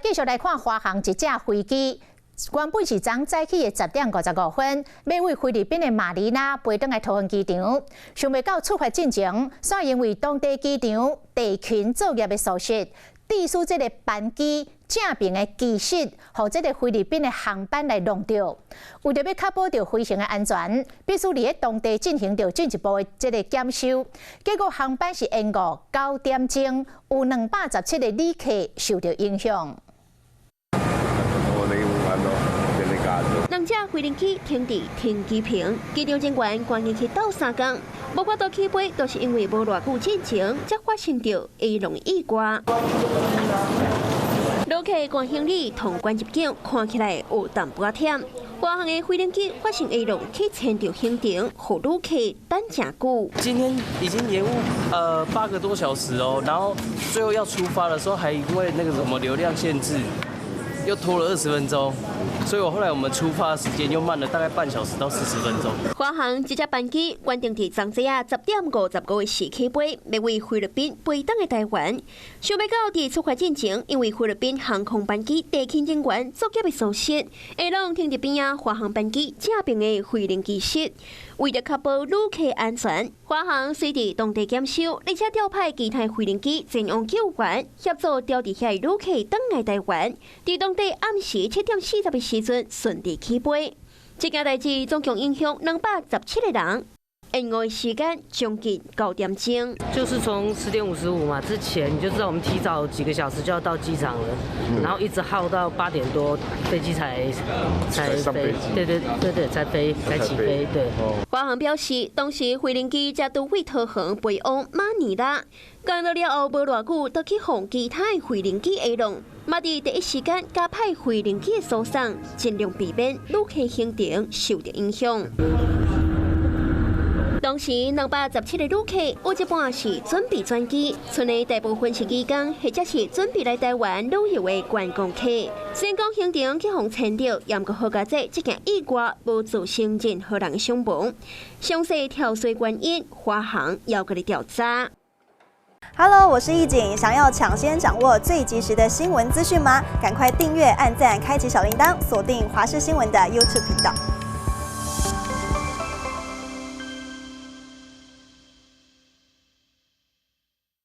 繼續來看華航一架飛機，原本是昨早起的10點55分，欲為菲律賓的馬尼拉飛轉來桃園機場，想袂到出發進前，煞因為當地機場地勤作業的疏失，致使這个班機正爿的機室，予這个菲律賓的航班來弄著。為著欲確保著飛行的安全，必須佇咧當地進行著進一步的這个檢修。結果航班是延誤9點鐘，有217個旅客受著影響。兩架飛行機停佇停機坪，機場人員趕緊去鬥相共，無法度起飛，都是因為無偌久進前才發生著飛龍意外。旅客趕行李通關入境，看起來有淡薄仔忝。華航的飛行機發生飛龍去牽著行程，予旅客等誠久。今天已經延誤8個多小時哦，然後最後要出發的時候，還因為那個什麼流量限制，又拖了20分鐘，所以我後來我們出發時間又慢了大概半小時到40分鐘。華航這隻班機原定佇昨昏10點55時起飛，欲為菲律賓飛轉來台灣。想袂到佇出發進前，因為菲律賓航空班機地勤人員作業的疏失，下攏停佇邊仔華航班機正爿的飛行機室。為著確保旅客安全，華航隨佇當地檢修，而且調派其他飛行機前往救援，協助留佇遐的旅客轉來台灣。佇當地暗時7點40的時陣順利起飛。這件代誌總共影響217個人，延誤時間將近9點鐘。就是從10點55嘛，之前你就知道我們提早幾個小時就要到機場了，然後一直耗到8點多飛機才飛，對對對對，才飛才起飛。對。華航表示，當時飛行機才拄為桃園飛往馬尼拉，降落了後無偌久，就去予其他的飛行機下攏，嘛佇第一時間加派飛行機的疏送，盡量避免旅客行程受著影響。當時217個旅客有一半是準備轉機，賰的大部分是義工，或者是準備來台灣旅遊的觀光客。雖然講行程去予牽著，也毋過好佳哉，這件意外無造成任何人傷亡。詳細跳水原因，華航猶閣咧調查。 Hello，我是易景，想要搶先掌握最及時的新聞資訊嗎？趕快訂閱、按讚、開啟小鈴鐺，鎖定華視新聞的 YouTube 頻道。